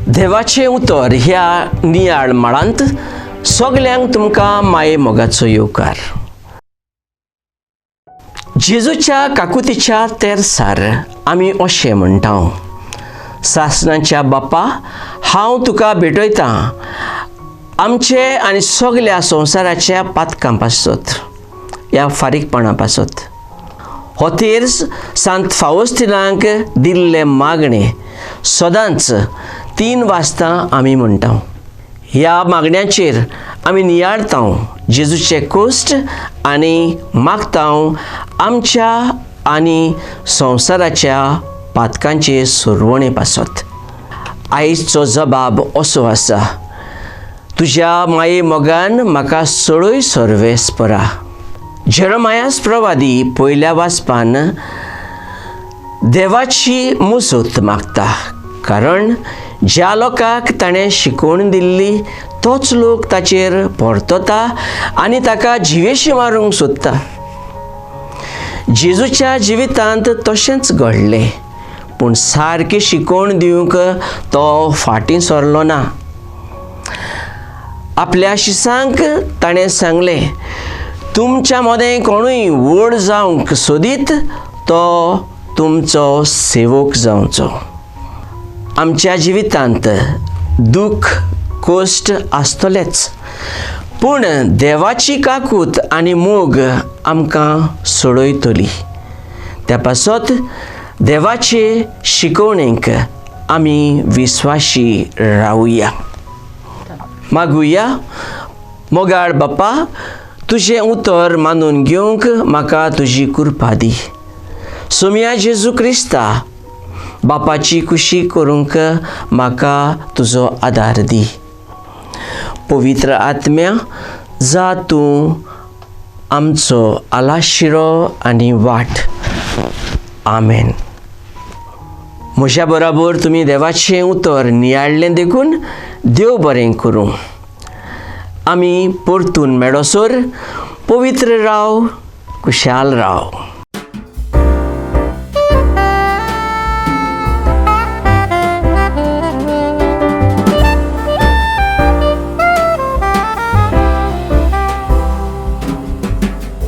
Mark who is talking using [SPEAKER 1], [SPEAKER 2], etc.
[SPEAKER 1] देवाचें उतर ह्या नियाळ माळांत सगल्यांक तुमकां माये मोगाचो येवकार. जेजूच्या काकुतीच्या तेरसार आमी अशें म्हणटा, सासणाच्या बापा, हांव तुका भेटयतां आमचे आनी सगल्या संवसाराच्या पातकां पासत, ह्या फारीकपणा पासत. हो तेर्स सांत फावस्तिनाक दिल्लें मागणें सदांच 3 वाजता आमी म्हणटा. ह्या मागण्याचेर आमी नियाळता जेजूचे कोश्ट आनी मागता आमच्या आनी संवसाराच्या पातकांचे सुरवणे पासत. आयजचो जबाब असो आसा, तुज्या माये मोगान म्हाका सळय सर्वेस परा. जेरमायास प्रवादी पयल्या वाचपान देवाची मुजत मागता, कारण ज्या लोकांक ताणें शिकोवन दिल्ली तोच लोक ताचेर परतता आनी ताका जिवेशी मारूंक सोदता. जेजूच्या जिवितांत तशेंच घडलें, पूण सारकी शिकोवन दिवंक तो फाटीं सरलो ना. आपल्या शिसांक ताणें सांगलें, तुमच्या मदें कोणूय व्हड जावंक सोदीत तो तुमचो सेवक जावचो. आमच्या जिवितांत दुख्ख कश्ट आसतलेच, पूण देवाची काकूत आनी मोग आमकां सोडयतली. त्या पासत देवाचे शिकोवणेक आमी विस्वाशी रावया. मागुया, मोगाळ बापा, तुजें उतर मानून घेवंक म्हाका तुजी कृपा दी. सोम्या जेजू क्रिस्ता, बापाची खुशी करूंक म्हाका तुजो आदार दी. पवित्र आत्म्या, जा तूं आमचो आलाशिरो आनी वाट. आमेन. म्हज्या बराबर तुमी देवाचें उतर नियाळ्ळें देखून देव बरें करूं. आमी परतून मेळोसर पवित्र राव, खुशाल राव.